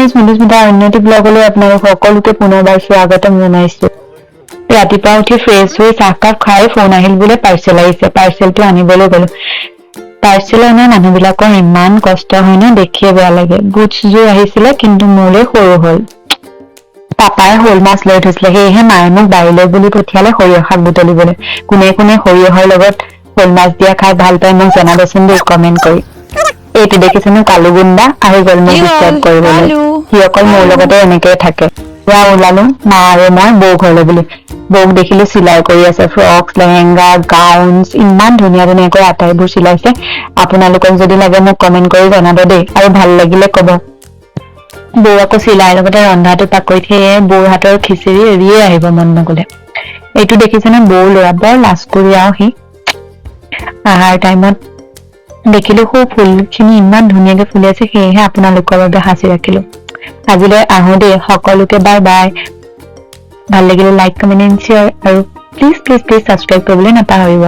Friends, Madhusmita অন্য এটি ব্লগলৈ আপোনালোক সকলোকে পুনৰবাৰ স্বাগতম জনাইছো। ৰাতিপুৱা উঠি ফ্ৰেছ হৈ চাহকাপ খাই ফোন আহিল বোলে পাৰ্চেল আহিছে। পাৰ্চেলটো আনিবলৈ গলো। পাৰ্চেল অনা মানুহবিলাকৰ ইমান কষ্ট হয় ন, দেখিয়ে বেয়া লাগে। বুটছযোৰ আহিছিলে, কিন্তু মোলৈ সৰু হ'ল। পাপাই শ'ল মাছ লৈ থৈছিলে, সেয়েহে মায়ে মোক বাৰীলৈ বুলি পঠিয়ালে সৰিয়হ শাক বুটলিবলৈ। কোনে কোনে সৰিয়হৰ লগত শ'ল মাছ দিয়া খাই ভাল পায়, মোক জনাবচোন দেই কমেণ্ট কৰি। এইটো দেখিছেনে, কালু গুণ্ডা আহি গ'ল মোক কি হ'ল? ডিষ্টাৰ্ব কৰিবলৈ। কালু। সি অকল মোৰ লগতে এনেকে থাকে। পুৰা ওলালো মা আৰু মই বৌ ঘৰলৈ বুলি। বৌক দেখিলো চিলাই কৰি আছে। ফ্ৰক, লেহেংগা, গাউনছ ইমান ধুনীয়া ধুনীয়াকৈ আটাইবোৰ চিলাইছে। আপোনালোকক যদি লাগে, মোক কমেণ্ট কৰি জনাব দেই আৰু ভাল লাগিলে ক'ব। বৌ আকৌ চিলাইৰ লগতে ৰন্ধাটো পাকৈত, সেয়ে বৌৰ হাতৰ খিচিৰি এৰিয়ে আহিব মন নগলে। এইটো দেখিছেনে, বৌৰ ল'ৰা, বৰ লাজকুৰীয়াও সি। আহাৰ টাইমত দেখিলো সৌ ফুলখিনি ইমান ধুনীয়াকে ফুলি আছে, সেয়েহে আপোনালোকৰ বাবে সাঁচি ৰাখিলো। আজিলৈ আহো দেই, সকলোকে বাই বাই। ভাল লাগিলে লাইক, কমেণ্ট এণ্ড শ্বেয়াৰ আৰু প্লিজ প্লিজ প্লিজ ছাবস্ক্ৰাইব কৰিবলৈ নাপাহৰিব।